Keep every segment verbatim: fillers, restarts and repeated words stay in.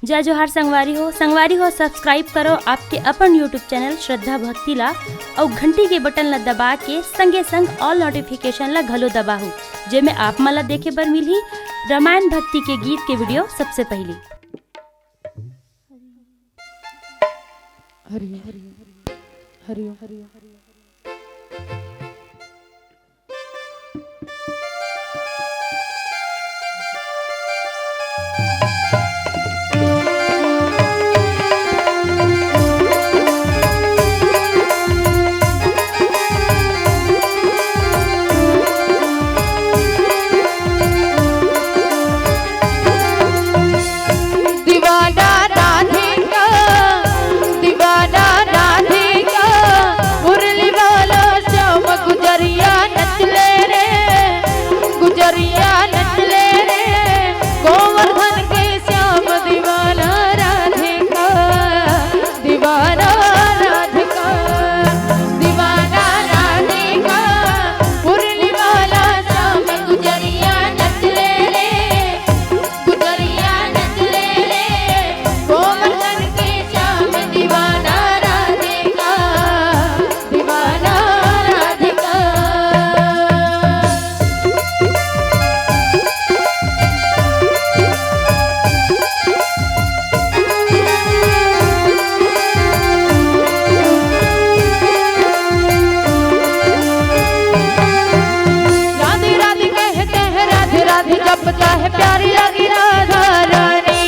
जय जोहार संगवारी हो, संगवारी हो, subscribe करो आपके अपन YouTube channel श्रद्धा भक्ति ला, अउ घंटी के button ला दबा के संगे संग all notification ला घलो दबाहू, जेमे आप मन ला देखे बर मिलही रामायण भक्ति के गीत के video सबसे पहली। हरि हरि हरि हरि। दीवाना राधिका, दीवाना राधिका, मुरली वाला श्याम गुजरिया नच ले रे, गुजरिया नच ले रे, गोवर्धन के श्याम दीवाना राधिका, दीवाना राधिका, दीवाना राधिका, मुरली वाला श्याम गुजरिया नच ले रे, गुजरिया नच ले रे, गोवर्धन के श्याम दीवाना राधिका, दीवाना राधिका। राधे राधे कहते हैं, राधे राधे जपता है, प्यारी लगी राधा रानी।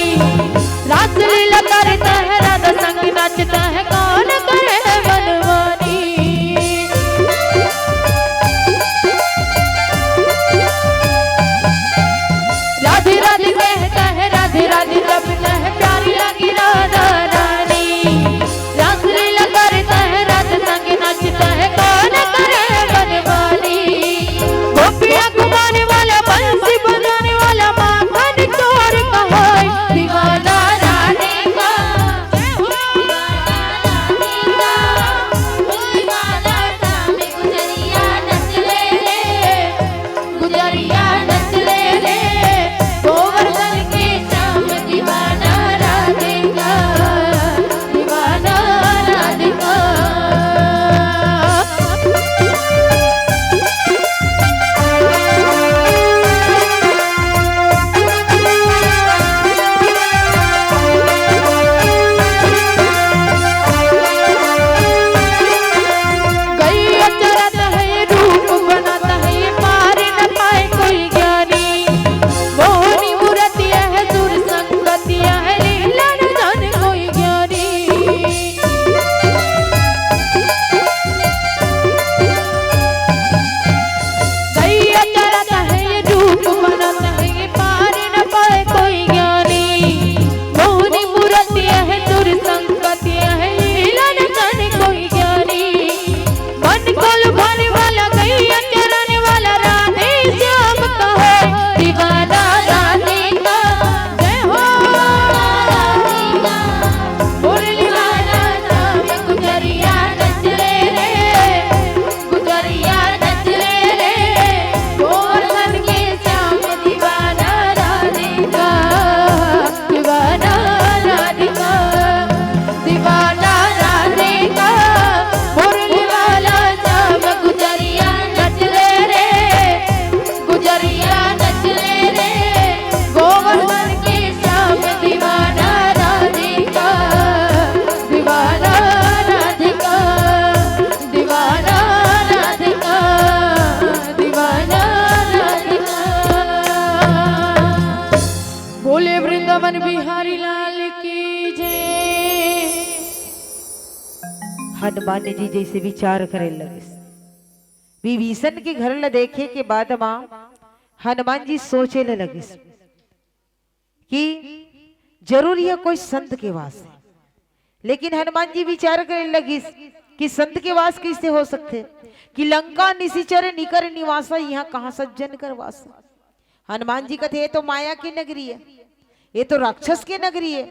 रासलीला करता है, राधा संग नाचता है, कौन करे मनमानी। राधे राधे कहता है, राधे राधे जपता है, प्यारी लगी राधा रानी। रासलीला करता है, राधा संग नाचता है, कौन करे मनमानी। गोपियाँ घुमाने वाला, बंसी बजाने वाला, माखन चोर कहाए, दीवाना राधिका। गुजरिया नच ले रे, गोवर्धन के श्याम दीवाना राधिका, दीवाना राधिका। गैया चरत है, रूप बनत है, पार न पाए कोई ज्ञानी। मोहनी मूरतिया है, सुर संगतिया है, लीला न जाने कोई ज्ञानी। गैया चरत है, रूप बनत है, पार न पाए कोई ज्ञानी। मोहनी मूरतिया है, सुर संगतिया है, लीला न जाने कोई ज्ञानी। मन को लुभाने वाला, गैया चराने वाला, राधे श्याम का है दीवाना राधिका। जय हो। मुरली वाला श्याम गुजरिया नच ले रे, गुजरिया नच ले रे, गोवर्धन के श्याम दीवाना राधिका, दीवाना राधिका, दीवाना राधिका। मुरली वाला श्याम गुजरिया नच ले रे, गुजरिया नच ले रे, गोवर्धन के श्याम दीवाना राधिका, दीवाना राधिका, दीवाना राधिका, दीवाना राधिका। बोले वृंदावन बिहारी लाल की जय। हनुमान जी जैसे विचार करे लगिस, विभीषण के घर ल देखे के बाद म हनुमान जी सोचे ल लगिस कि जरूर यह कोई संत के वास है। लेकिन हनुमान जी विचार करे लगिस कि संत के वास कैसे हो सकथे कि लंका निशिचर निकर निवासा, यहाँ कहाँ सज्जन कर वास है? हनुमान जी कथे, ये तो माया की नगरी है, ये तो राक्षस की नगरी है,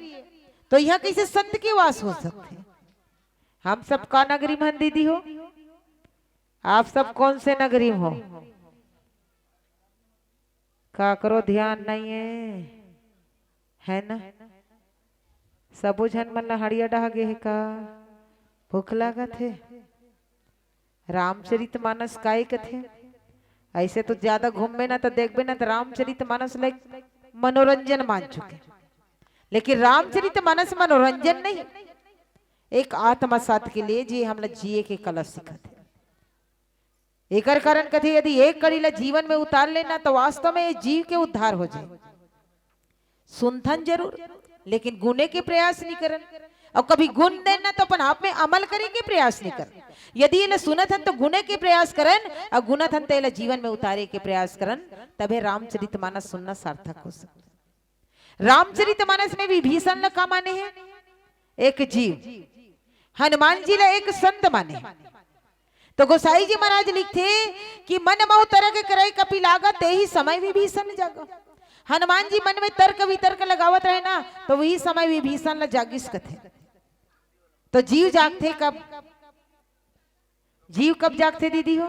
तो यहाँ कैसे संत के वास हो सकथे? हम सब का नगरी में हन दीदी हो? आप सब कौन से नगरी में हो? काकरो ध्यान नहीं है, है ना? सबो झन मन ला हड़िया डहा गे हे का? भूख लागत हे। रामचरित मानस काय कथे? ऐसे तो ज्यादा घूमबे ना तो देखबे ना तो रामचरित मानस ला एक मनोरंजन मान चुके, लेकिन रामचरित मानस मनोरंजन नहीं, एक आत्मसात के लिए जी हमला जिए के कला सिखाथे। एकर कारण कथे यदि एक कड़ी ला जीवन में उतार लेना तो वास्तव में ये जीव के उद्धार हो जाए। सुनथन जरूर, लेकिन गुने के प्रयास नहीं करन। और कभी गुन देना तो अपन आप में अमल करे के प्रयास नहीं करन। यदि एला सुनत हन तो गुने के प्रयास करन, और गुनत हन तो एला जीवन में उतारे के प्रयास करन, तभे रामचरित मानस सुनना सार्थक हो सकता। रामचरित मानस में विभीषण ला का माने हे? एक जीव। हनुमान जी ला एक संत माने हे। तो गोसाई जी महाराज लिखथे कि मन महु तरक करइ कपि लागा, तेहि समय विभीषण जागा। हनुमान जी मन में तर्क वितर्क लगावत रहे ना, तो वही समय विभीषण ला जागिस कथे। तो जीव जागथे कब? जीव कब जागथे दीदी हो?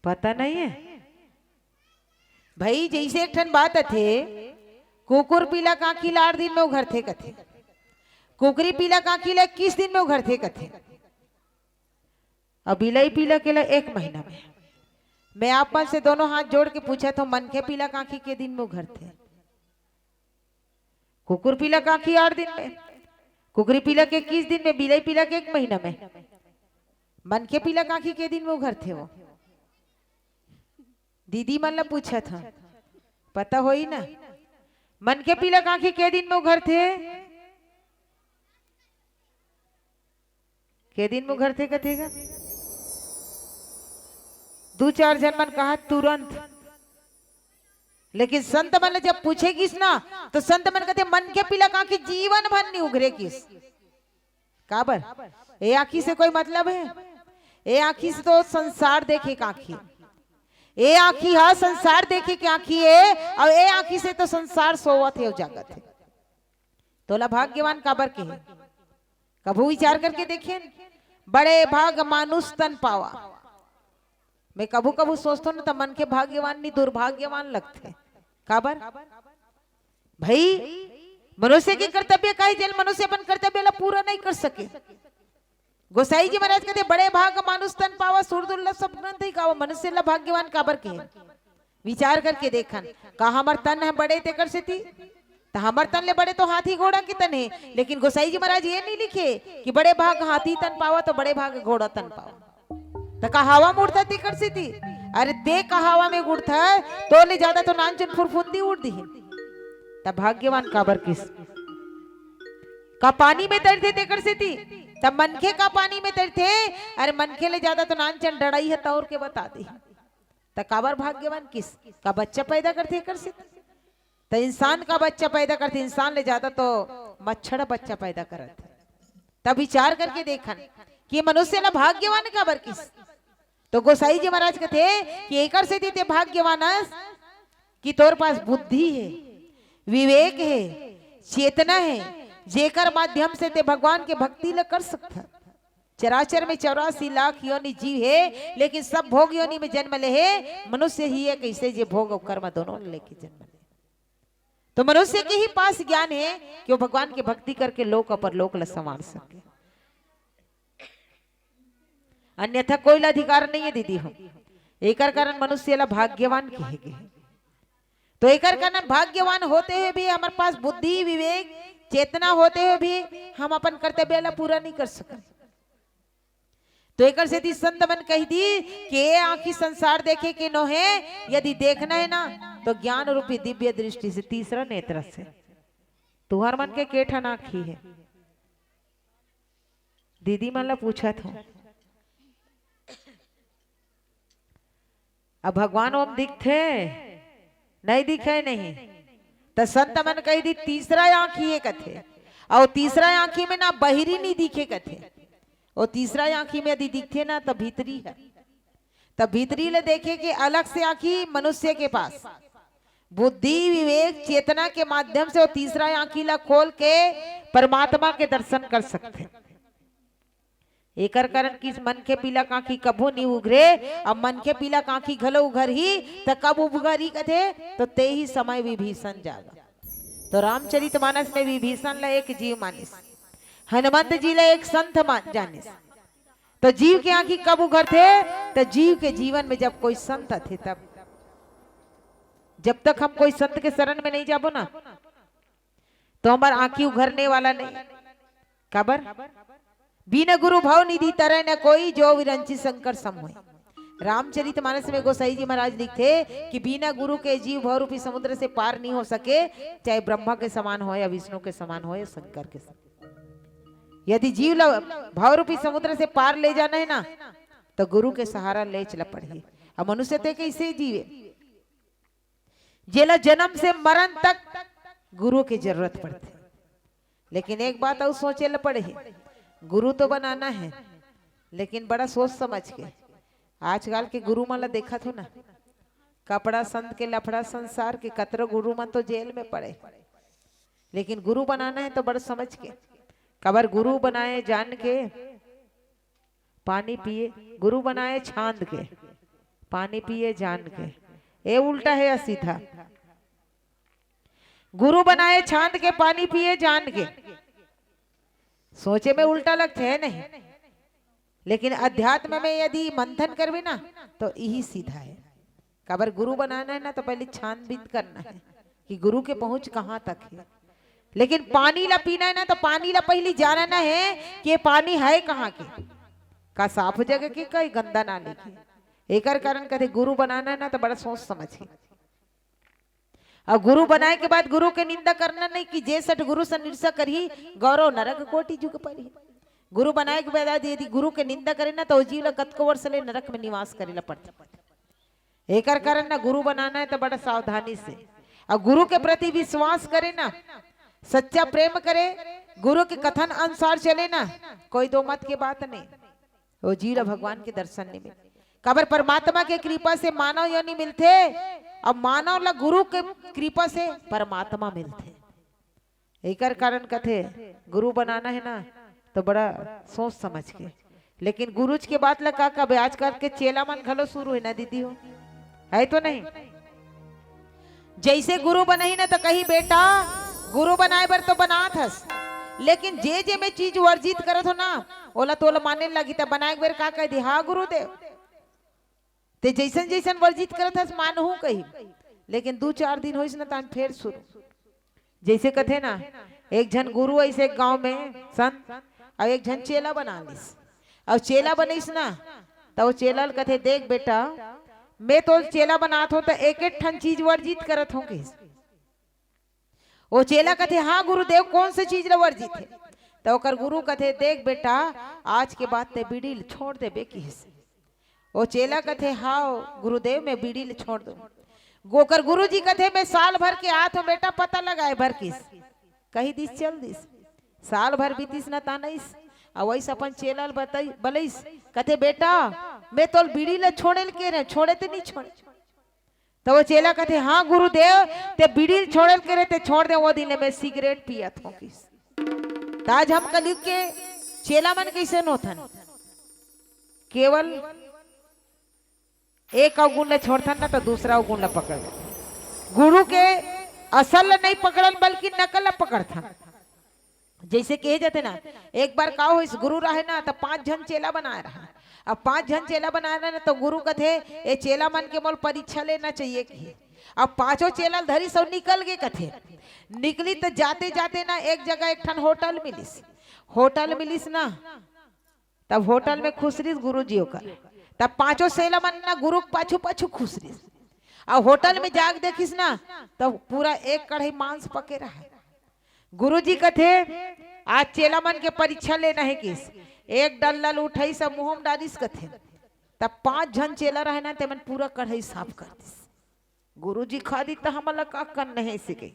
पता नहीं है भाई। जैसे एक ठन बात अथे, कुकुर पीला कांखी ला आठ दिन में उघरथे कथे, कुकरी पीला कांखी ला इक्कीस दिन में उघरथे कथे, और बिलई पीला के ला एक महीना में। मैं आप मन से दोनों हाथ जोड़ के पूछत हूँ, मनखे पीला कांखी के दिन में उघरथे? कुकुर पीला कांखी आठ दिन में, कुकरी पीला के इक्कीस दिन में, बिलई पीला के एक महीना में, मनखे पीला कांखी के दिन में उघरथे वो? दीदी मन ला पूछत हन, पता होई ना, मनखे पीला कांखी के दिन में उघरथे? के दिन में उघरथे कथे गा? दू चार झन मन कहा तुरंत, लेकिन संत मन ले जब पूछे गिस ना, तो संत मन कथे, "मनखे पीला कांखी जीवन भर नहीं उघरे गिस।" काबर? ए आंखी से कोई मतलब है? ए आंखी से तो संसार देखे के आंखी, ए आंखी हा संसार देखे के आंखी है, और ए आंखी से तो संसार सोवत है और जागत है। तोला भाग्यवान काबर के हे? कभू विचार करके देखेन, बड़े भाग मानुष तन पावा। मैं कभू कभू सोचथों ना, त मन के भाग्यवान नहीं, दुर्भाग्यवान लगथे। काबर? भाई, मनुष्य के कर्तव्य का हे, जेन मनुष्य अपन कर्तव्य ला पूरा नहीं कर सके। गोसाई जी महाराज कहते, "बड़े भाग मानुष तन पावा, सुर दुर्लभ सब ग्रंथ ही गावा।" मनुष्य ला भाग्यवान काबर के हे? विचार करके देखन, का हमर तन ह बड़े तेकर सेती? त हमर तन ले बड़े तो हाथी घोड़ा के तन हे, लेकिन गोसाई जी महाराज ये नहीं लिखे कि बड़े भाग हाथी तन पावा तो बड़े भाग घोड़ा तन पावा। त का हवा में उड़था तेकर सेती? अरे ते का हवा में उड़था, तो ले ज्यादा तो नानचुन फुरफुंदी उड़ दिही। त भाग्यवान काबर किस? का पानी में तैरथे तेकर सेती? त मनखे का पानी में तैरथे? अरे मनखे ले ज्यादा तो नानचुन डड़ाई ह तौर के बता दे। त काबर भाग्यवान किस? का बच्चा पैदा करथे एकर सेती? त इंसान का बच्चा पैदा करथे, इंसान ले ज्यादा तो मच्छर बच्चा पैदा करत हे। तब विचार करके देखन कि मनुष्य ला भाग्यवान काबर किस? तो गोसाई जी महाराज कथे कि एकर सेती ते भाग्यवान हस कि तोर पास बुद्धि हे, विवेक हे, चेतना हे, जेकर माध्यम से ते भगवान के भक्ति ला कर सकथस। चराचर में चौरासी लाख योनि जीव हे, लेकिन सब भोग योनि में जन्म ले हे, मनुष्य ही हे कइसे जे भोग अउ कर्म दोनों लेके जन्म ले। तो मनुष्य के ही पास ज्ञान हे कि वो भगवान के भक्ति करके लोक अउ परलोक ला संवार सके, अन्यथा कोई ला अधिकार नहीं हे दीदी हो। एकर कारण मनुष्य ला भाग्यवान कहे गे हे। तो एकर कारण भाग्यवान होते हुए भी हमर पास बुद्धि, विवेक, चेतना होते हुए भी हम अपन कर्तव्य ला पूरा नहीं कर सकन। तो एकर सेती संत मन कहि दिस कि ए आंखी संसार देखे के नोहे, यदि देखना हे ना तो ज्ञान रूपी दिव्य दृष्टि से, तीसरा नेत्र से। तुहर मन के के ठन आंखी हे? दीदी मन ला पूछत हूँ। अब भगवान ओम दिखथे? नहीं दिखे नहीं। त संत मन कहि दिस तीसरा आंखी हे कथे, अउ तीसरा आंखी में ना बहिरी नहीं दिखे कथे। ओ तीसरा आंखी में यदि दिखथे ना त भीतरी हे। त भीतरी ले देखे के अलग से आंखी मनुष्य के पास बुद्धि, विवेक, चेतना के माध्यम से वो तीसरा आंखी ला खोल के परमात्मा के दर्शन कर सकथे। एकर कारण किस मनखे पीला कांखी कभू नहीं उघरे, अब मनखे पीला कांखी घलो उघरही, त कब उघरही कथे, तो तेही समय विभीषण जागा। तो रामचरितमानस में विभीषण ला एक जीव मानिस, हनुमंत जी ला एक संत मान जानिस। तो जीव के आंखी कब उघरथे? तो जीव के जीवन में जब कोई संत आथे तब। जब तक हम कोई संत के शरण में नहीं जाबो ना, तो हमर आंखी उघरने वाला नहीं। काबर? बिन गुरु भव निधि तरै न कोई, जो विरंची शंकर सम होय। रामचरित मानस में गोसाई जी महाराज लिखथे कि बिना गुरु के जीव भव रूपी समुद्र से पार नहीं हो सके, चाहे ब्रह्मा के समान हो या विष्णु के समान हो या शंकर के समान। यदि जीव ला भव रूपी समुद्र से पार ले जाना है ना, तो गुरु के सहारा लेच ला पड़ही। अब मनुष्य ते कैसे जीवे, जेला जन्म से मरण तक गुरु के जरूरत पड़थे। लेकिन एक बात अउ सोचे ल पड़ही, गुरु तो बनाना है, लेकिन बड़ा सोच समझ के। आजकल के गुरु मन ला देखत हो ना, कपड़ा संत के लफड़ा संसार के, कतरो गुरु मन तो जेल में पड़े, लेकिन गुरु बनाना है तो बड़ा समझ के। काबर गुरु बनाए जान के पानी पिए, गुरु बनाए छांद के पानी पिए जान के। ए उल्टा है या सीधा? गुरु बनाए छांद के पानी पिए जान के। सोचे में उल्टा लगथे, है नहीं? लेकिन अध्यात्म में यदि मंथन करबे ना, तो यही सीधा है। काबर गुरु बनाना है ना, तो पहले छानबीन करना है कि गुरु के पहुंच कहाँ तक है। लेकिन पानी ला पीना है ना, तो पानी ला पहले जानना है कि ये पानी है कहाँ के, का साफ जगह के, का गंदा नाली के। एकर कारण कथे गुरु बनाना है ना, तो बड़ा सोच समझ के। अउ गुरु बनाए के बाद गुरु के निंदा करना नहीं कि जे सठ गुरु से ईर्ष्या करही, गौरव नरक कोटि जुग परही। गुरु बनाए के बाद यदि गुरु के निंदा करे ना, तो जीव ला कतको वर्ष ले नरक में निवास करे ला पड़थे। एकर कारण ना गुरु बनाना है तो बड़ा सावधानी से, अउ गुरु के प्रति विश्वास करे ना, सच्चा प्रेम करे, गुरु के कथन अनुसार चले ना, कोई दो मत के बात नहीं। वो जीव ला भगवान के दर्शन नहीं मिले। काबर परमात्मा के कृपा से मानव योनि मिलथे, अउ मानव ला गुरु के कृपा से परमात्मा मिलथे। एकर कारण कथे गुरु बनाना है ना, तो बड़ा सोच समझ के। लेकिन गुरुज के बात ला का कबे, आजकल के चेला मन घलो शुरू है ना दीदी हो, है तो नहीं? जैसे गुरु बनही ना, तो कही, "बेटा, गुरु बनाए बर तो बनात हस, लेकिन जे जे मैं चीज वर्जित करत हो ना, ओला तोला माने लगी।" त बनाए के बेर का कह दी, "हाँ गुरुदेव।" ते जैसन जैसन वर्जित करत हस, मानहूँ कही। लेकिन दू चार दिन होइस ना, तान फेर शुरू। जैसे कथे ना, एक झन गुरु ऐसे गांव में संत, अउ एक झन चेला बना लिस। अउ चेला बनिस ना, त वो चेला ल कथे, "देख बेटा, मैं तो चेला बनात हों, त एक एक ठन चीज वर्जित करत हों," कहिस। वो चेला कथे, "हाँ गुरुदेव, कौन से चीज ल वर्जित है?" त ओकर गुरु कथे, "देख बेटा, आज के बाद ते बीड़ी ल छोड़ देबे," कहिस। वो चेला कथे, "हाँ गुरुदेव, मैं बीड़ी ल छोड़ दूं।" ओकर गुरुजी कथे, "मैं साल भर के आत हों बेटा, पता लगाए बर," कहिस। कही दिस, चल दिस। साल भर बीतिस न तानइस। अउ वइस अपन चेला ल बतई-, बलइस। कथे, "बेटा, मैं तोल बीड़ी ल छोड़े ल के रहे, छोड़े ते नहीं छोड़े?" त वो चेला कथे, "हाँ गुरुदेव, ते बीड़ी ल छोड़े ल के रहे, ते छोड़ दे, वो दिन ले मैं सिगरेट पियत हों," कहिस। त आज हम कलयुग के चेला मन कइसे होथन? केवल एक अवगुण ल छोड़थन ना, त दूसरा अवगुण ल पकड़ लेथन। गुरु के असल ल नहीं पकड़न, बल्कि नकल ल पकड़थन। जैसे कहे जाथे ना, एक बार का होइस, गुरु रहे ना, त पांच झन चेला बनाए रहा। अब पांच झन चेला बनाए रहा ना, त गुरु कथे, "ए चेला मन के मोल परीक्षा लेना चाहिए," कही। अब पांचों चेला ल धरिस अउ निकल गे कथे। निकली त जाते जाते ना, एक जगह एक ठन होटल मिलिस। होटल मिलिस ना, तब होटल में खुसरिस गुरुजी ओकर। तब पांचों चेला मन ना गुरु के पाछू पाछू खुसरिस। अउ होटल में जाके देखिस ना, तब पूरा एक कढ़ाई मांस पके रहा। गुरुजी कथे, "आज चेला मन के परीक्षा लेना है," किस। एक डल्ला ल उठाइस अउ मुंह में डारिस कथे। तब पांच झन चेला रहे ना, तेमन पूरा कढ़ाई साफ कर दिस। गुरुजी खा दिस त हमन ला का करना है इसे कही।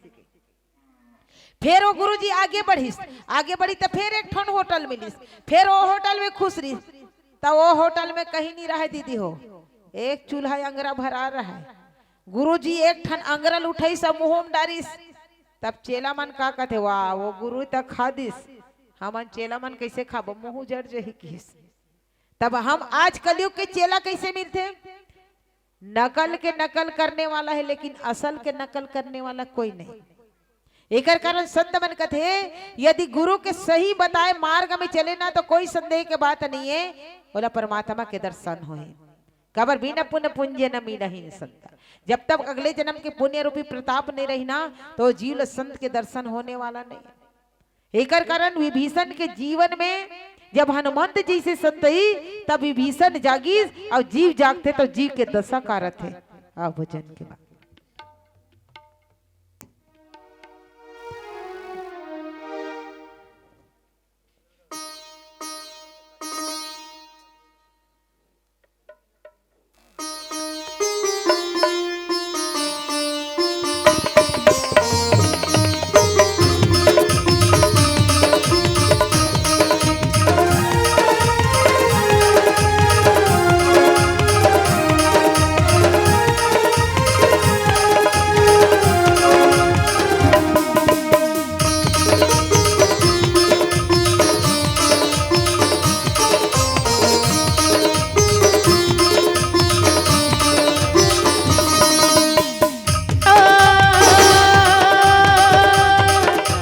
फेर वो गुरुजी आगे बढ़िस, आगे बढ़ी त फेर एक ठन होटल मिलिस, फेर वो होटल में खुसरिस, त वो होटल में कहीं नहीं रहे दीदी हो, एक चूल्हा अंगरा भरा रहे। गुरुजी एक ठन अंगरा ल उठाइस अउ मुंह में डारिस, तब चेला मन का कथे, "वाह, वो गुरु त खा दिस, हमन चेला मन कैसे खाबो, मुंह उजड़ जही," किस। तब हम आज कलयुग के चेला कैसे मिलथे? नकल के नकल करने वाला है, लेकिन असल के नकल करने वाला कोई नहीं। एकर कारण संत मन कथे, यदि गुरु के सही बताए मार्ग में चले ना, तो कोई संदेह के बात नहीं है, ओला परमात्मा के दर्शन होए। काबर बिना पुण्य पुंजे न मिलहिं संत। जब तक अगले जन्म के पुण्य रूपी प्रताप नहीं रही ना, तो जीव ल संत के दर्शन होने वाला नहीं। एकर कारण विभीषण के जीवन में जब हनुमंत जी से संतही, तब विभीषण जागिस और जीव जागथे तो जीव के दशा का रथे। आ भोजन के बाद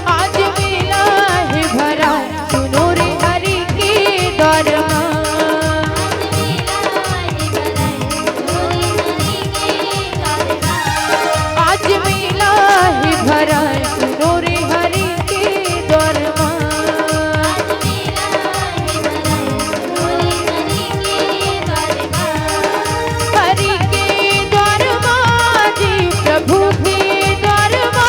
आज मिला है भरा, सुनो रे हरि के द्वार मा। आज मिला है भरा, सुनो रे हरि के द्वार मा। हरि के द्वार मा जी, प्रभु के द्वार मा।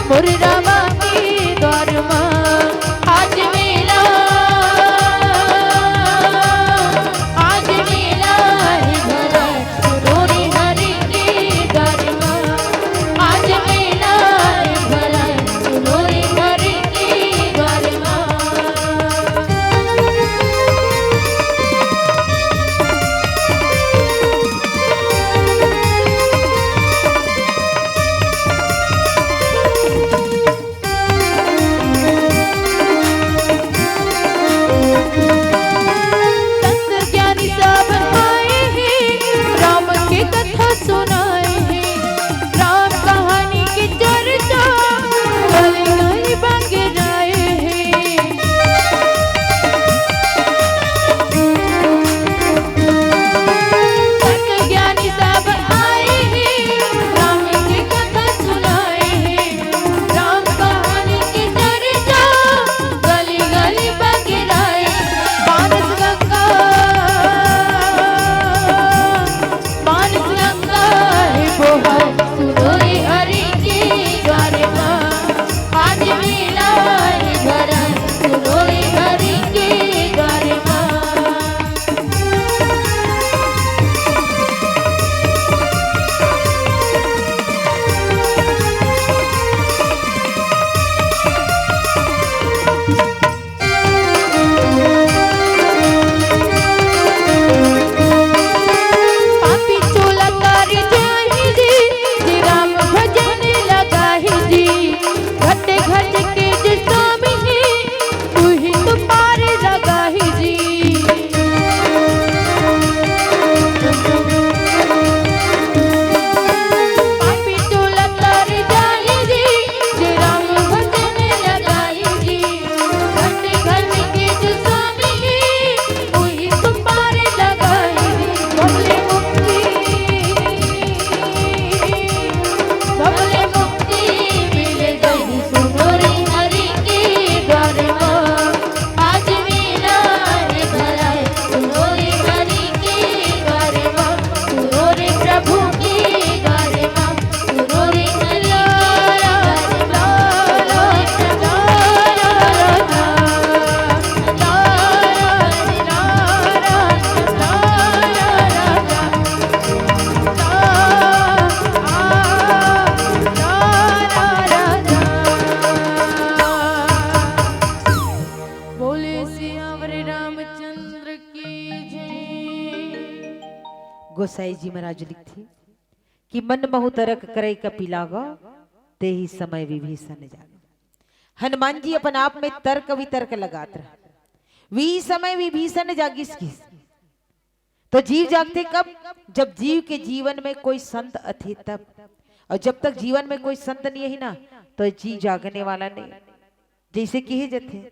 मोर रामा के द्वार मा आज मिला, आज मिला है भरा, सुनो रे हरि के द्वार मा। आज मिला है भरा, सुनो रे हरि के द्वार मा। संत ज्ञानी सब आए हैं, राम की कथा सुनाए हैं, राम कहानी की चर्चा गली गली बगराए हैं। संत ज्ञानी सब आए हैं, राम की कथा सुनाए हैं, राम कहानी की चर्चा गली गली बगराए। मानस गंगा, मानस गंगा है बोहा, सुनो रे हरि के द्वार मा। आज मिला है भरा, सुनो रे हरि के द्वार मा। पापी चोला तार जाहि जी, जे राम भजन लगाहि जी। घट घट के जे स्वामी हे, उही तो पार लगाहि जी। पापी चोला तार जाहि जी, जे राम भजन लगाहि जी। घट घट के जे स्वामी हे, उही तो पार लगाहि जी। सबले मुक्ति, सबले मुक्ति मिल जाहि, सुनो रे हरि के द्वार मा। आज मिला है भरा, सुनो रे हरि के द्वार मा, सुनो रे प्रभु के द्वार मा, सुनो रे हरि के द्वार मा। बोले सियावर रामचंद्र की जय। गोसाई जी महाराज लिखथे कि मन महु तरक करई कपि लागा, तेहि समय विभीषण जागा। हनुमान जी अपन आप में तर्क वितर्क लगात रहे। वी समय विभीषण जागिस किस। तो जीव जागथे कब? जब जीव के जीवन में कोई संत आथे तब। और जब तक जीवन में कोई संत नहीं है ना, तो जीव जागने वाला नहीं। जैसे कहे जाथे,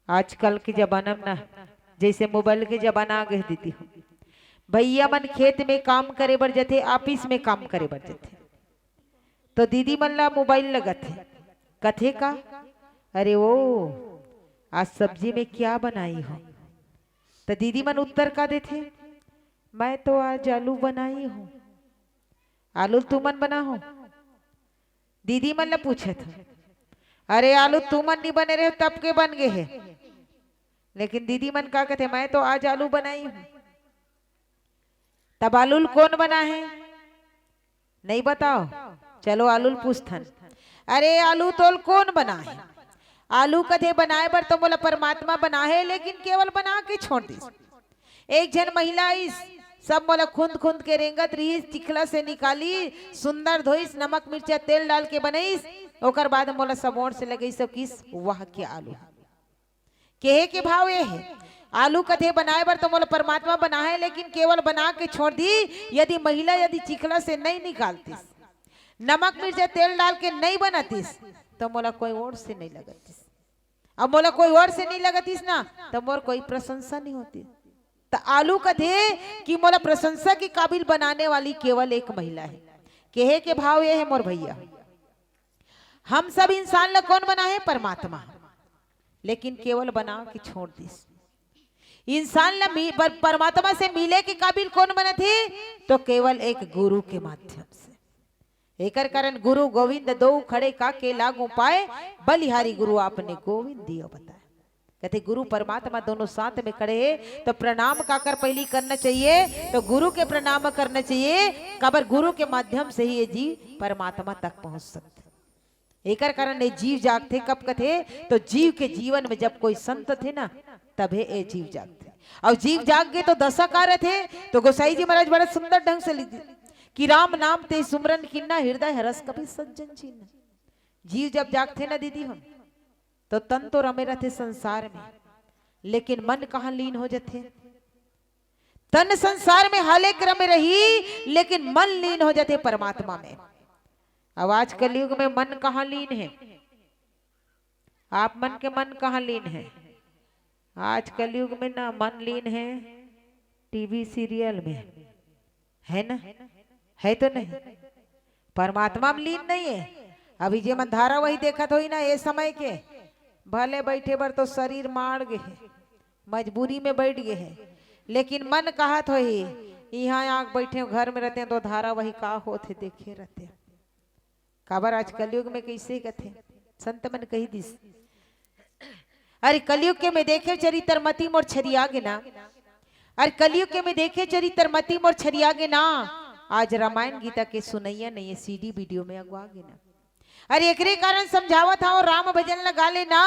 आजकल के जमाना में ना, जैसे मोबाइल के जमाना आ गए दीदी हो, भैया मन खेत में काम करे बर जाथे, ऑफिस में काम करे बर जाथे, तो दीदी मन ला मोबाइल लगथे, कथे का, "अरे ओ, आज सब्जी में क्या बनाई हो?" तो दीदी मन उत्तर का देथे, "मैं तो आज आलू बनाई हूँ।" आलू तुमन बना हो? दीदी मन ला पूछत हो, "अरे आलू तुमन नहीं बने रहे तब के बन गए है।" लेकिन दीदी मन का कहते, "मैं तो आज आलू बनाई हूँ।" तब आलू ल कोन बना है? नहीं बताओ। चलो आलू ल पूछथन, "अरे आलू तोल कोन बना है?" आलू कथे, "बनाए बर तो मोला परमात्मा बना है, लेकिन केवल बना के छोड़ दिस।" एक झन महिला आइस, सब मोला खुंद खुंद के रेंगत रहिस, चिखला से निकाली, सुंदर धोइस, नमक मिर्चा तेल डाल के बनइस, ओकर बाद मोला सब ओर से लगइस अउ किस, "वाह क्या आलू है।" केहे के भाव ये है, आलू कथे, "बनाए बर तो मोला परमात्मा बना है, लेकिन केवल बना के छोड़ दी।" यदि महिला यदि चिखला से नहीं निकालतिस, नमक मिर्चा तेल डाल के नहीं बनातिस, तो मोला कोई ओर से नहीं लगतिस। अब मोला कोई ओर से नहीं लगतिस ना, तो मोर कोई प्रशंसा नहीं होती। तो आलू कथे कि मोला प्रशंसा के काबिल बनाने वाली केवल एक महिला है। केहे के भाव ये है मोर भैया, हम सब इंसान ला कोन बना है? परमात्मा। लेकिन केवल बना के छोड़ दिस। इंसान ला मी-, पर-, परमात्मा से मिले के काबिल कोन बनत हे? तो केवल एक गुरु के माध्यम से। एकर कारण गुरु गोविंद दो खड़े, काके लागू पाए, बलिहारी गुरु आपने गोविंद दियो बताए। कहते गुरु परमात्मा दोनों साथ में खड़े हैं, तो प्रणाम काकर पहली करना चाहिए? तो गुरु के प्रणाम करना चाहिए। काबर गुरु के माध्यम से ही ये जीव परमात्मा तक पहुंच सकते। एकर कारण ये जीव जागथे। कब कथे? तो जीव के जीवन में जब कोई संत थे ना, तभे ये जीव जागथे। और जीव जाग गए तो दशा का रहथे? तो गोसाई जी महाराज बड़ा सुंदर ढंग से लिख कि "राम नाम ते सुमरन किन्ना, हृदय हरस कभी सज्जन चिन्ना।" जीव जब जागथे ना दीदी हम, तो तन तो रमे रहथे संसार में, लेकिन मन कहाँ लीन हो जाथे? तन संसार में हाले क्रम रही, लेकिन मन लीन हो जाथे परमात्मा में। अब आज कलयुग में मन कहाँ लीन है? आप मन के मन कहाँ लीन है? आज कलयुग में ना मन लीन है टीवी सीरियल में, है ना? है तो नहीं? परमात्मा में लीन नहीं है। अभी जे मन धारावाही देखत होई ना, ये समय के भले बैठे बर तो शरीर माड़ गे है, मजबूरी में बैठ गे है, लेकिन मन कहत होही, "इहाँ आके बैठे हो, घर में रहते हैं तो धारावाही का होत है देखे रहते हैं।" काबर आज कलयुग में कैसे कथे, संत मन कही दिस, "अरे कलयुग के में देखे चरित्र मती मोर छरिया गे ना, अरे कलयुग के में देखे चरित्र मती मोर छरिया गे ना।" आज रामायण गीता के सुनैया नहीं है, सीडी वीडियो में अगवा गे ना। अरे एकरे कारण समझावत हव, राम भजन लगा ले ना।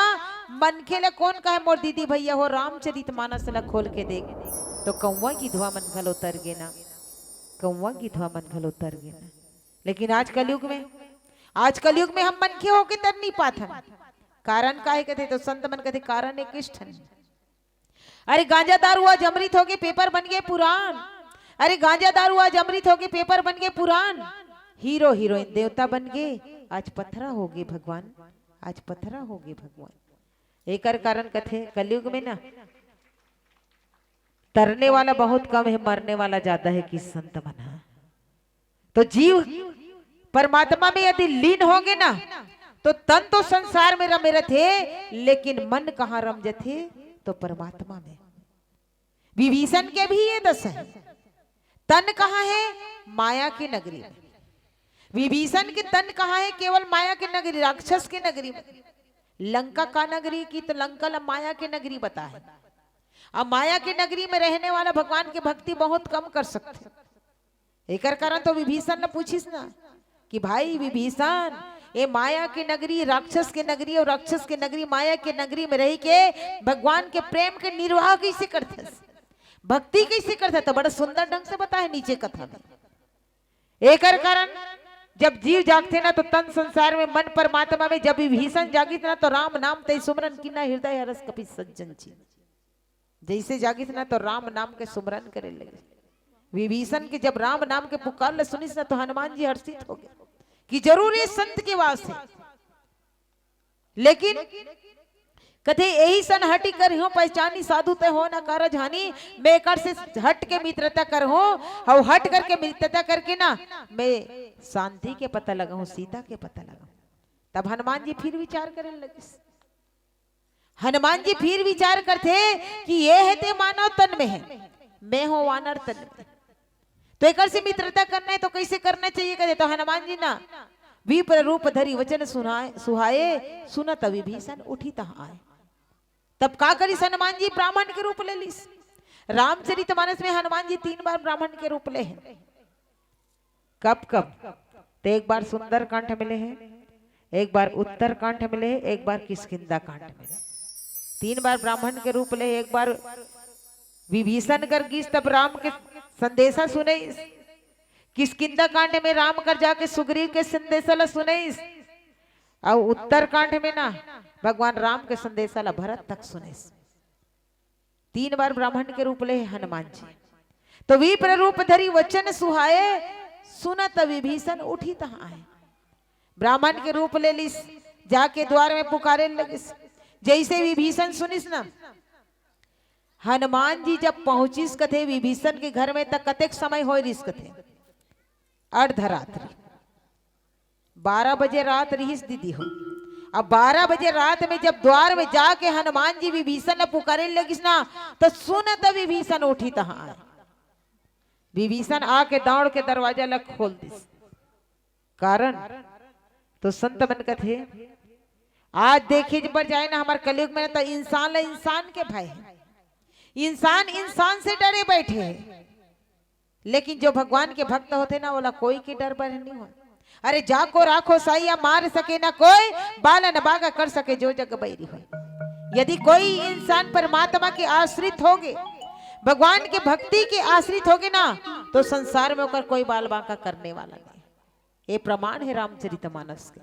मनखे ल कोन कहे मोर दीदी भैया हो, रामचरित मानस ल खोल के देख, तो कौवा गिधवा मन घलो तर गे ना, कौवा गिधवा मन घलो तर गे ना। लेकिन आज कलयुग में, आज कलयुग में हम मनखे होके तर नहीं पाथन। कारण का है कथे तो संत मन कथे कारण एक ठन। अरे गांजा दारू आज अमृत होके पेपर बन गए पुरान। अरे गांजा दारू आज अमृत होके पेपर बन गए पुरान। हीरो हीरोइन देवता बन गए, आज पथरा हो गए भगवान, आज पथरा हो गए भगवान। एकर कारण कथे कलयुग में ना तरने वाला बहुत कम है, मरने वाला ज्यादा है कि संत मन ह। तो जीव परमात्मा में यदि लीन होगे ना, तो तन तो संसार में रमे रथे, लेकिन मन कहाँ रम जथे? तो परमात्मा में। विभीषण के भी ये दशा है। तन कहाँ है? माया की नगरी में। विभीषण के तन कहाँ है? केवल माया की नगरी, राक्षस की नगरी में। लंका का नगरी की तो लंका ला माया की नगरी बता है। अब माया की नगरी में रहने वाला भगवान की भक्ति बहुत कम कर सकते। एकर कारण तो विभीषण ने पूछिस ना कि भाई विभीषण, ये माया की नगरी, राक्षस की नगरी और राक्षस की नगरी, माया की नगरी में रह के भगवान के प्रेम के निर्वाह कैसे करथस, भक्ति कैसे करथस? तो बड़ा सुंदर ढंग से बताए नीचे कथा में। एकर कारण जब जीव जागथे ना तो तन संसार में, मन परमात्मा में। जब विभीषण जागिस ना तो राम नाम ते सुमरन किन्ना, हृदय हरस कपि सज्जन चिन्ना। जैसे जागिस ना तो राम नाम के सुमरन करे लगिस। विभीषण के जब राम नाम के पुकार ल सुनिस ना तो हनुमान जी हर्षित हो गए कि जरूर ये संत के वास है। लेकिन कथे यही सन हटि करिहूं पहचानी, साधु ते हो न कारज हानि। मैं एकर से हट के मित्रता करहूं, अउ हट करके मित्रता करके ना मैं शांति के पता लगाऊं, सीता के पता लगाऊं। तब हनुमान जी फिर विचार करे लगिस। हनुमान जी फिर विचार करथे कि ये है ते मानव तन में है, मैं हो वानर तन में। तो एकर से मित्रता करना है तो कैसे करना चाहिए कहे तो हनुमान जी ना विप्र रूप धरी वचन सुनाए सुहाए, सुनत विभीषण उठी तहाँ आए। तब का करिस हनुमान जी? ब्राह्मण के रूप ले लिस। रामचरितमानस में हनुमान जी तीन बार ब्राह्मण के रूप ले हैं। कब कब? तो एक बार सुंदर कांड में ले हैं, एक बार उत्तर कांड में ले हैं, एक बार किष्किंधा कांड में ले। तीन बार ब्राह्मण के रूप ले, एक बार विभीषण कर गिस तब राम के संदेशा सुनइस। किष्किंधा कांड में राम कर जाके सुग्रीव के संदेशा ला सुनइस। अउ उत्तर कांड में ना भगवान राम के संदेशा ला भरत तक सुनइस। तीन बार ब्राह्मण के रूप ले हनुमान जी। तो विप्र रूप धरी वचन सुहाए, सुनत विभीषण उठी तहाँ आए। ब्राह्मण के रूप ले लिस, जाके द्वार में पुकारे लगिस। जैसे विभीषण सुनिस ना, हनुमान जी जब पहुंचिस कथे विभीषण के घर में, त कतेक समय होय रिस कथे? अर्धरात्रि, बारह बजे रात रिहिस दीदी हो। अब बारह बजे रात में जब द्वार में जाके हनुमान जी विभीषण ला पुकारे लगिस ना, तो सुनत विभीषण उठी तहाँ आए। विभीषण आके दौड़ के दरवाजा ला खोल दिस। कारण तो संत मन कथे, आज देखे बर जाए ना हमर कलयुग में ना, तो इंसान ला इंसान के भय है, इंसान इंसान से डरे बैठे है। लेकिन जो भगवान के भक्त होथे ना, ओला कोई के डर बर नहीं होय। अरे, जाको राखो साइया, मार सके ना कोई, बालन बांका कर सके जो जग बैरी होय। यदि कोई इंसान परमात्मा के आश्रित होगे, भगवान के भक्ति के आश्रित होगे ना, तो संसार में ओकर कोई बाल बांका करने वाला नहीं। ये प्रमाण है रामचरितमानस के।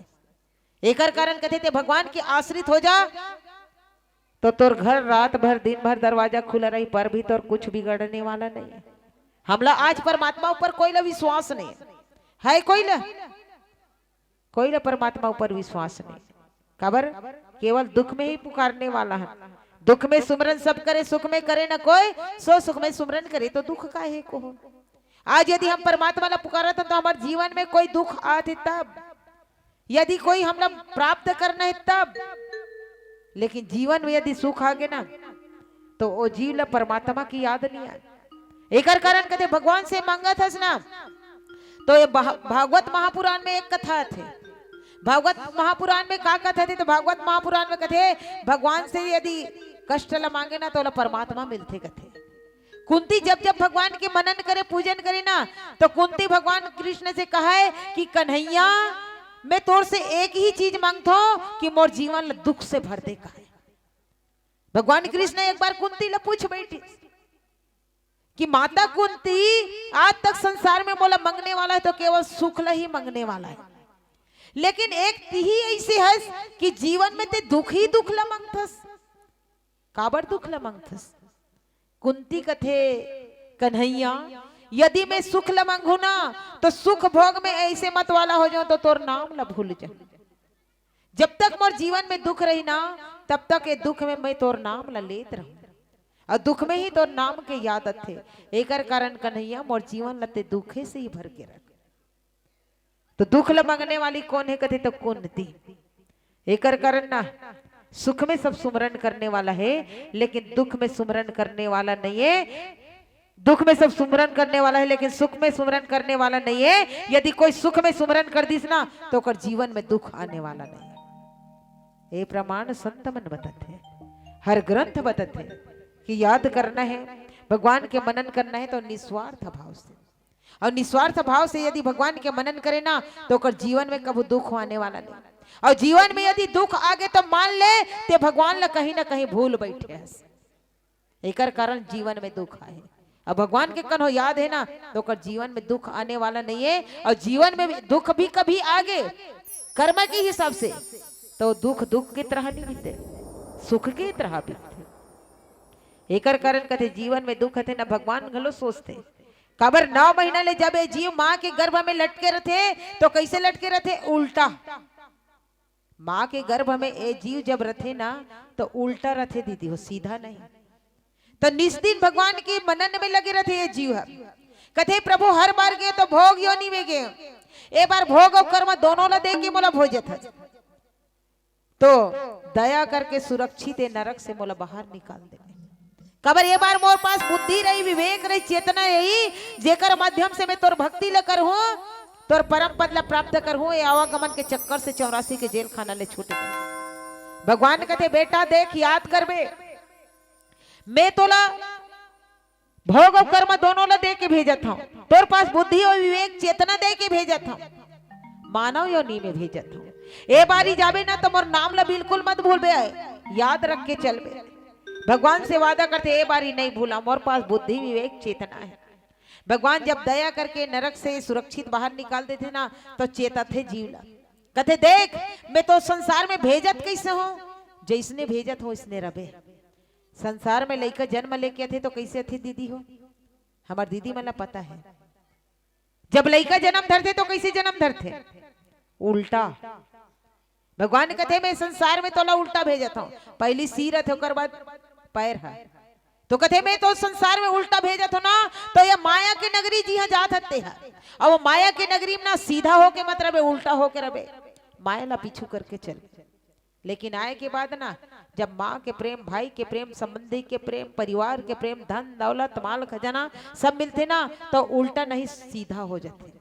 एकर कारण कथे ते भगवान के आश्रित हो जा, तो तोर घर रात भर दिन भर दरवाजा खुला रही, पर भी तोर कुछ बिगड़ने वाला नहीं है। हमला आज परमात्मा ऊपर कोई ला विश्वास नहीं है, कोई ला, कोई ला परमात्मा ऊपर विश्वास नहीं। काबर? केवल दुख में ही पुकारने वाला है। दुख में सुमरन सब करे, सुख में करे न कोई, सो सुख में सुमरन करे, तो दुख काहे को हो? आज यदि हम परमात्मा ला पुकारत हन, तो हमारे जीवन में कोई दुख आथे तब, यदि कोई हमला प्राप्त करना है तब। लेकिन जीवन में यदि सुख आगे ना, तो वो जीव ला परमात्मा की याद नहीं आए। एकर कारण कथे भगवान से मांगत हस ना, तो ये भा-, भागवत महापुराण में एक कथा थे। भागवत महापुराण में का कथा थे? तो भागवत महापुराण में कथे, भगवान से यदि कष्ट ला मांगे ना, तो ओला परमात्मा मिलथे कथे। कुंती जब जब भगवान के मनन करे, पूजन करे ना, तो कुंती भगवान कृष्ण से कहे कि कन्हैया, मैं तोर से एक ही चीज मांगथो कि मोर जीवन ला दुख से भर दे, कहे। भगवान कृष्ण एक बार कुंती ला पूछ बैठे कि माता कुंती, आज तक संसार में मोला मंगने वाला है तो केवल सुख ला ही मंगने वाला है, लेकिन एक तिही ऐसे हस कि जीवन में ते दुख ही दुख ला मंगथस। काबर दुख ला मंगथस? कुंती कथे, कन्हैया, यदि मैं सुख ला मंगहूं ना, तो सुख भोग में ऐसे मत वाला हो जाऊं तो तोर नाम ला भूल जाऊं। जब तक मोर जीवन में दुख रही ना, तब तक ये दुख में मैं तोर नाम ला लेत रहूं, और दुख में ही तोर नाम के याद आथे। एकर कारण कन्हैया, मोर जीवन ला ते दुखे से ही भर के रख। तो दुख ला मंगने वाली कौन है कथे तो कुंती। एकर कारण ना सुख में सब सुमरन करने वाला है, लेकिन दुख में सुमरन करने वाला नहीं है। दुख में सब सुमरन करने वाला है, लेकिन सुख में सुमरन करने वाला नहीं है। यदि कोई सुख में सुमरन कर दिस ना, तो ओकर जीवन में दुख आने वाला नहीं है। ये प्रमाण संत मन बतथे, हर ग्रंथ बतथे कि याद करना है, भगवान के मनन करना है, तो निस्वार्थ भाव से, और निस्वार्थ भाव से यदि भगवान के मनन करे ना, तो ओकर जीवन में कभू दुख आने वाला नहीं। और जीवन में यदि दुख आगे, तो मान ले, ते भगवान ला कहीं ना कहीं भूल बैठे हस। एकर कारण जीवन में दुख आए। अब भगवान के कन्हो याद है ना, तो ओकर जीवन में दुख आने वाला नहीं है। और जीवन में दुख भी कभी आगे, कर्म के हिसाब से, तो दुख दुख के तरह नहीं बीते, सुख के तरह बीते। एकर कारण कथे जीवन में दुख आथे ना, भगवान घलो सोचथे। काबर नौ महीना ले जब ये जीव माँ के गर्भ में लटके रथे, तो कैसे लटके रथे? उल्टा। माँ के गर्भ में ये जीव जब रथे ना, तो उल्टा रथे दीदी हो, सीधा नहीं। तो निस्दिन भगवान के मनन में लगे रथे ये जीव ह। कथे प्रभु हर बार गे तो भोग योनि में गे, ए बार भोग अउ कर्म दोनों ला दे के मोला भोजत ह। तो दया करके सुरक्षित ए नरक से मोला बाहर निकाल दे। काबर ए बार मोर पास बुद्धि रही, विवेक रही, चेतना रही, जेकर माध्यम से मैं तोर भक्ति ल करहूं, तोर परम पद ल प्राप्त करहूं, ए आवागमन के चक्कर से चौरासी के जेल खाना ले छूट गए। भगवान कथे, बेटा देख, याद करबे, मैं तोला भोग अउ कर्म दोनों ला दे के भेजत हूं, तोर पास बुद्धि अउ विवेक चेतना दे के भेजत हूं, मानव योनि में भेजत हूं। ए बारी जाबे ना तो मोर नाम ला बिल्कुल मत भूलबे, याद रख के चलबे। भगवान से वादा करथे, ए बारी नहीं भूला, मोर पास बुद्धि विवेक चेतना है। भगवान जब दया करके नरक से सुरक्षित बाहर निकाल देथे ना, तो चेतथे जीव ला, कथे, देख, मैं तो संसार में भेजत कैसे हूं, जैसने भेजत हूं, इसने रबे। संसार में लइका जन्म लेके आथे तो कैसे आथे दीदी हो? हमर दीदी मन ला पता है। जब लइका जन्म धरथे तो कैसे जन्म धरथे? उल्टा। भगवान कथे, मैं संसार में तोला उल्टा भेजत हूं, पहली सिर आथे, ओकर बाद पैर है। तो कथे, मैं तो संसार में उल्टा भेजत हूं ना, तो ये माया के नगरी जिहां जात हते है, अब वो माया के नगरी में ना सीधा होके मत रबे, उल्टा होके रबे, माया ला पीछू करके चल। लेकिन आए के बाद ना, जब माँ के प्रेम, भाई के प्रेम, संबंधी के प्रेम, परिवार के प्रेम, धन दौलत, माल खजाना सब मिलथे ना, तो उल्टा नहीं, सीधा हो जाथे।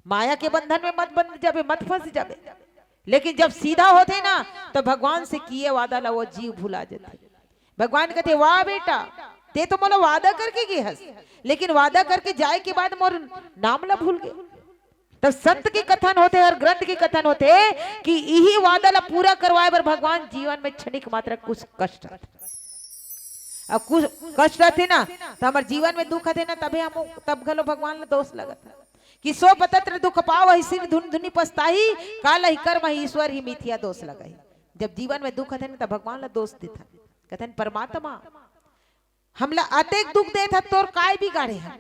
माया के बंधन में मत बंध जाबे, मत फंस जाबे। लेकिन जब सीधा होथे ना, तो भगवान से किए वादा ला वो जीव भुला जाथे। भगवान कथे, वाह बेटा, ते तो मोला वादा करके गे हस, लेकिन वादा करके जाए के बाद मोर नाम ला भूल गे। तब संत के कथन होथे, हर ग्रंथ के कथन होथे कि इही वादा ला पूरा करवाए बर भगवान जीवन में क्षणिक मात्र कुछ कष्ट आथे। अब कुछ कष्ट आथे ना, तो हमर जीवन में दुख आथे ना, तभे हम, तब घलो भगवान ला दोष लगत है कि सो पतत्र दुख पावहि सिर धुन धुनि पछताही, कालहि कर्म ही ईश्वर ही मिथिया दोष लगाही। जब जीवन में दुख आथे ना, तब भगवान ला दोष देथन, कथन, परमात्मा, हमला अतेक दुख देत हस, तोर काय बिगाड़े हन?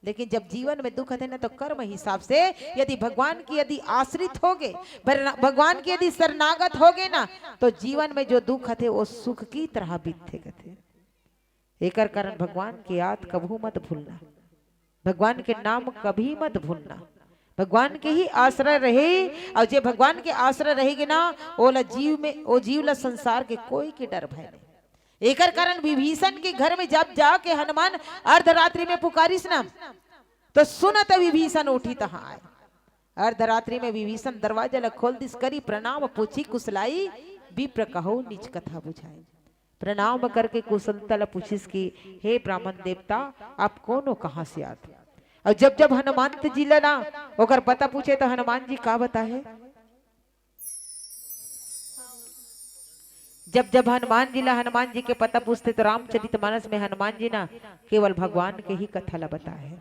लेकिन जब जीवन में दुख आथे ना, तो कर्म हिसाब से यदि भगवान के यदि आश्रित होगे, बर-, भगवान के यदि शरणागत होगे ना, तो जीवन में जो दुख आथे, वो सुख की तरह बीतथे कथे। एकर कारण भगवान के याद कभू मत भूलना, भगवान के नाम कभी मत भूलना। भगवान के ही आश्रय रहे, और जे भगवान के आश्रय रहेगे ना, ओला जीव में, ओ जीव ला संसार के कोई के डर भय नहीं। एकर कारण विभीषण के घर में जब जाके हनुमान अर्धरात्रि में पुकारिस ना, तो सुनत विभीषण उठी तहाँ आए। अर्धरात्रि में विभीषण दरवाजा ला खोल दिस, करी प्रणाम, पूछी कुशलाई, विप्र कहो निज कथा बुझाई। प्रणाम करके कुशलता ला पूछिस कि हे ब्राह्मण देवता, आप कौन हो, कहाँ से आते? और जब जब हनुमंत जी ला ना ओकर पता पूछे, तो हनुमान जी का बताए? जब जब हनुमान जी ला, हनुमान जी के पता पूछथे, तो रामचरित मानस में हनुमान जी ना केवल भगवान के ही कथा ला बताए।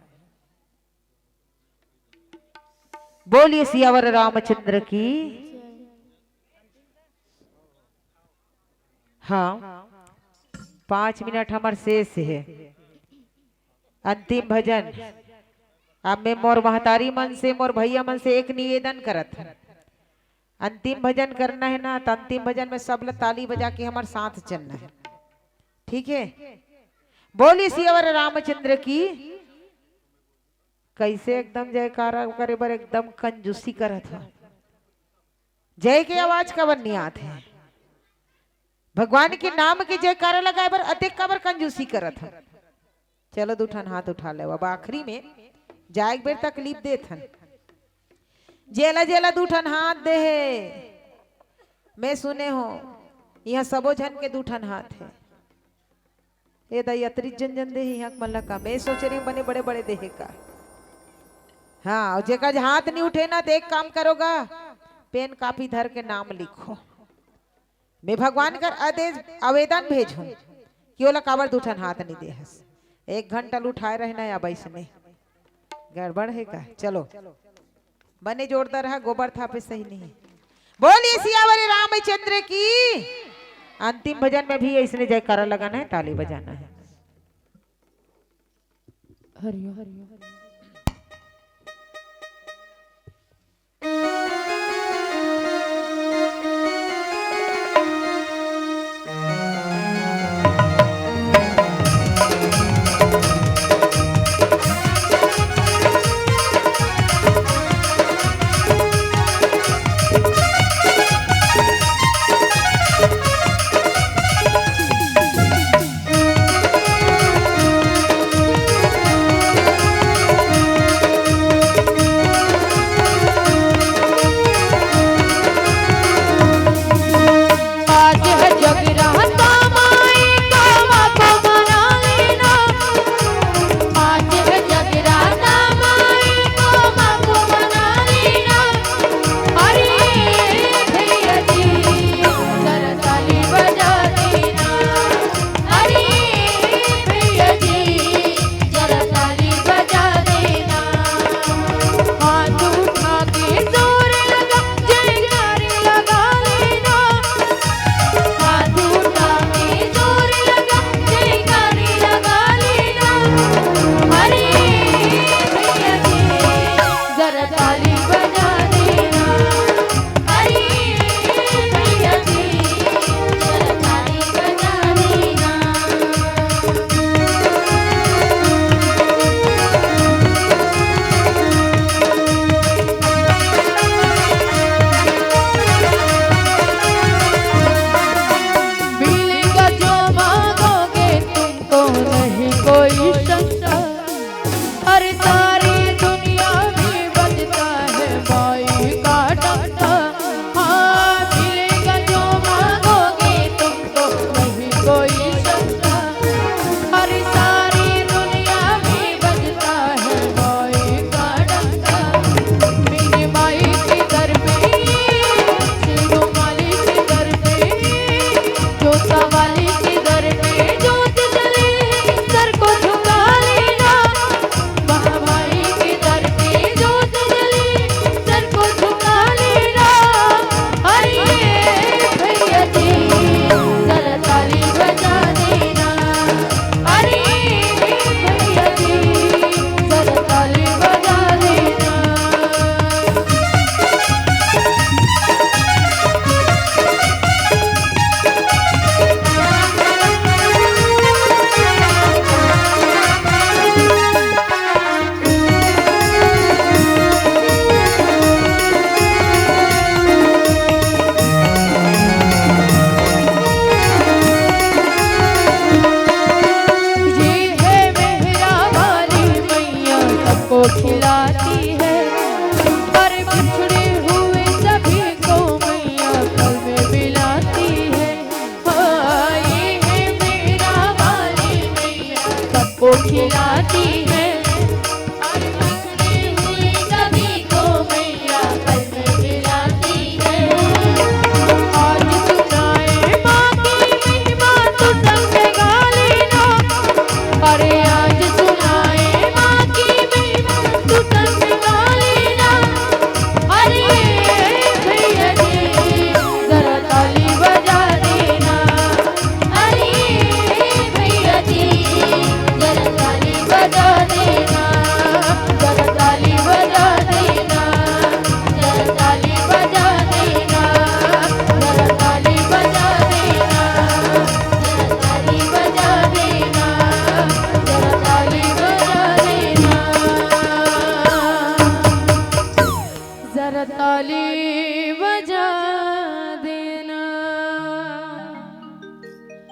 बोलिए सियावर रामचंद्र की। हाँ, पाँच मिनट हमर शेष हे। अंतिम भजन। अब मैं मोर महतारी मन से, मोर भैया मन से एक निवेदन करत हूँ, अंतिम भजन करना है ना, तो अंतिम भजन में सब ला ताली बजा के हमर साथ चलना है, ठीक है? बोलिए सियावर रामचंद्र की। कैसे एकदम जयकारा करे बर एकदम कंजूसी करत हो? जय के आवाज काबर नहीं आत है? भगवान के नाम के जयकारा लगाए बर अतेक काबर कंजूसी करत हो? चलो, दू ठन हाथ उठा ले। अब आखिरी में जाए के बेर तकलीफ देत हन। जेला जेला दू ठन हाथ दे हे, मैं सुने हो, यहाँ सबो झन के दू ठन हाथ है। ए दाई, अतरी जन जन देही, यहाँ मन ला का? मैं सोच रही हूँ, बने बड़े बड़े देहे का। हाँ, और जेकर हाथ नहीं उठे ना, तो एक काम करोगा, पेन कॉपी धर के नाम लिखो। मैं भगवान कर आदेश, आवेदन भेजूं कि ओला काबर दू ठन हाथ नहीं दे हस। एक घंटा ल उठाए रहना या बैसने। गड़बड़ है का? चलो, बने जोरदार है, गोबर थापे सही नहीं है। बोलिए सियावर रामचंद्र की। अंतिम भजन में भी अइसने जयकारा लगाना है, ताली बजाना है। हरिओम।